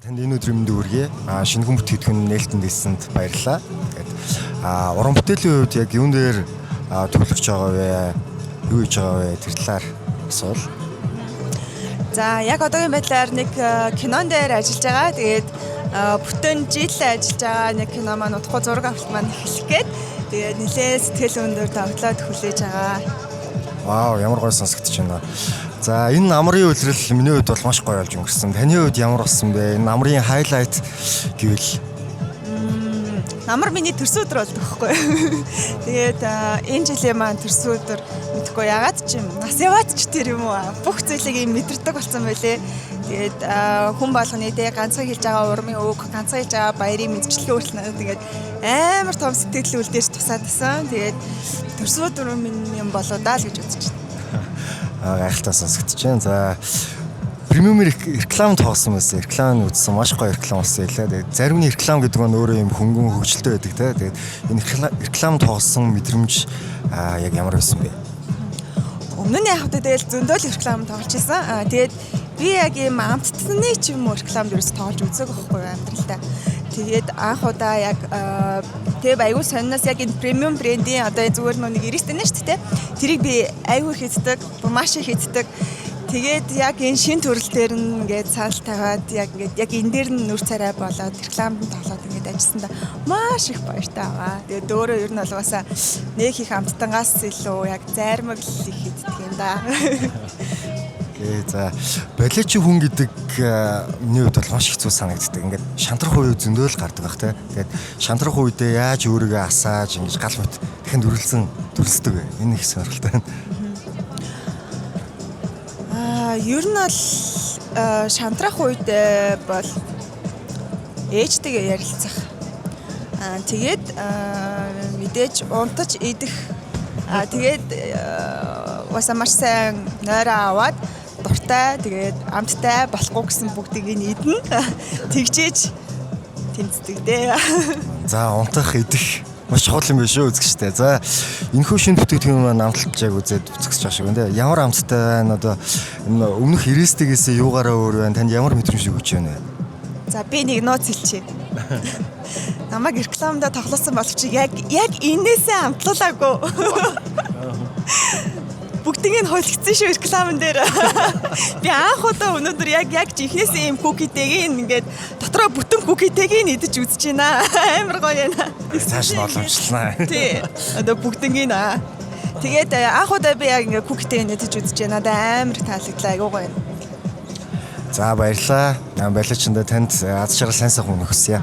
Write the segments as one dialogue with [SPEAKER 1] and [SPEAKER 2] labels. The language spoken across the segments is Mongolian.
[SPEAKER 1] Танд энэ өдрийн мэндийг хүргэе. Шинэхэн бүтээгдэхүүн нээлтэн дэлсэнд баярлалаа. Тэгээд уран бүтээлийн хувьд яг юун дээр төвлөрч байгаа вэ? Юу хийж байгаа вэ? Тэр талаар асуул.
[SPEAKER 2] За, яг одоогийн байдлаар нэг кинон дээр ажиллаж байгаа. Тэгээд бүтэн жил ажиллаж байгаа нэг кино маань удахгүй зураг авалт маань эхлэх гээд, тэгээд нэлээд сэтгэл өндөр давтлаад хүлээж байгаа.
[SPEAKER 1] Вау, ямар гоё сонсогдож байна. За, энэ намрын улирал миний хувьд бол маш гоё болж өнгөрсөн. Таны хувьд ямар болсон бэ? Энэ намрын highlight гэвэл?
[SPEAKER 2] Намар миний төрсөн өдөр болдог байхгүй. Тэгээд энэ жилийн маань төрсөн өдөр мэдэхгүй ягаад ч юм нас яваад ч тэр юм уу, бүх зүйлийг юм мэдэрдэг болсон байлээ. Тэгээд хүн болгоны тэ ганцхан хэлж байгаа урмын үг, ганцхан хэлж байгаа баярын мэдчилгээ хүртэл надад ингээд амар том сэтгэл үлдээж тусаад байсан. Тэгээд төрсөн өдөр минь юм болоо даа л гэж бодож байна.
[SPEAKER 1] Гайхалтай сонсогдож байна. За, премиум реклам тоглосон байсан. Реклам нь үзсэн, маш гоё реклам болсон байлаа. Тэгээд зарим нь реклам гэдэг нь өөрөө юм хөнгөн хөгжилтэй байдаг те. Тэгээд энэ реклам тоглосон мэдрэмж яг ямар байсан бэ?
[SPEAKER 2] Өмнө нь яг хөтэ тэгэл зөндөл реклам тоглож исэн. Тэгээд би яг ийм амттны ч юм уу рекламд ерөөс тоглож үзег байхгүй юу амьдралдаа. Тэгээд анх удаа яг тэг айгүй сонноос яг энэ премиум брендийн одоо зүгээр нэг ирээстэй нэ шүү дээ. Тэрийг би айгүй их иддэг, маш их иддэг. Тэгээд яг энэ шин төрөл дээр нь ингээд санал тавиад, яг ингээд яг энэ дээр нь нүр царай болоод рекламд нь тоглоод ингээд ажилласандаа маш их баяртай байгаа. Тэгээд өөрөө ер нь бол угаасаа нэг их амттангаас илүү яг зайрмаг л их иддэг юм да.
[SPEAKER 1] Окей, за, балиачи хүн гэдэг миний хувьд бол маш хэцүү санагддаг. Ингээд шантрах үе зөндөөл гардаг бах те. Тэгээд шантрах үедээ яаж өөрийгөө асааж, ингэж гал мэт дахин дүрлсэн дүрлсдэг вэ? Энэ их сонирхолтой байна.
[SPEAKER 2] Ер нь бол шантрах үед бол ээжтэйгээ ярилцах. Тэгээд мэдээж унтаж идэх. Тэгээд угаасаа маш сайн нойроо аваад дуртай, тэгээд амттай болохгүй гэсэн бүгдийг нь идэнэ. Тэгжээж тэмцдэг дээ.
[SPEAKER 1] За, унтах, идэх маш чухал юм биш үү, үзэгчтэй. За, энэхүү шинэ бүтээгдэхүүн маань амталж яг үзээд үзэж байгаа шиг байна те. Ямар амттай байна? Одоо энэ өмнөх ирээстэйгээс юугаараа өөр байна? Танд ямар мэдрэмж өгч байна вэ?
[SPEAKER 2] За, би нэг нууц хэлчихье. Намайг рекламда тоглосон боловч яг энээсээ амтлуулаагүй. Бүгднийг нь холигдсон шүү рекламн дээр. Би анх удаа өнөөдөр яг жинхнээсээ ийм cookie тэйг ингээд дотроо бүтэн cookie тэйг нь идэж үзэж байна. Амар гоё юм.
[SPEAKER 1] Цааш нь боломжлоо.
[SPEAKER 2] Тий. Одоо бүгднийг нь. Тэгээд анх удаа би яг ингээд cookie тэйг идэж үзэж байна. Одоо амар таалагдлаа. Айгуу гоё.
[SPEAKER 1] За, баярлалаа. Баярлалаа, танд аз жаргал, сайн сайхан өмнөх хүсье.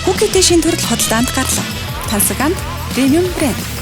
[SPEAKER 3] Cookie-тэй шинэ төрөл худалдаанд гарлаа. Тансаг амт премиум брэнд.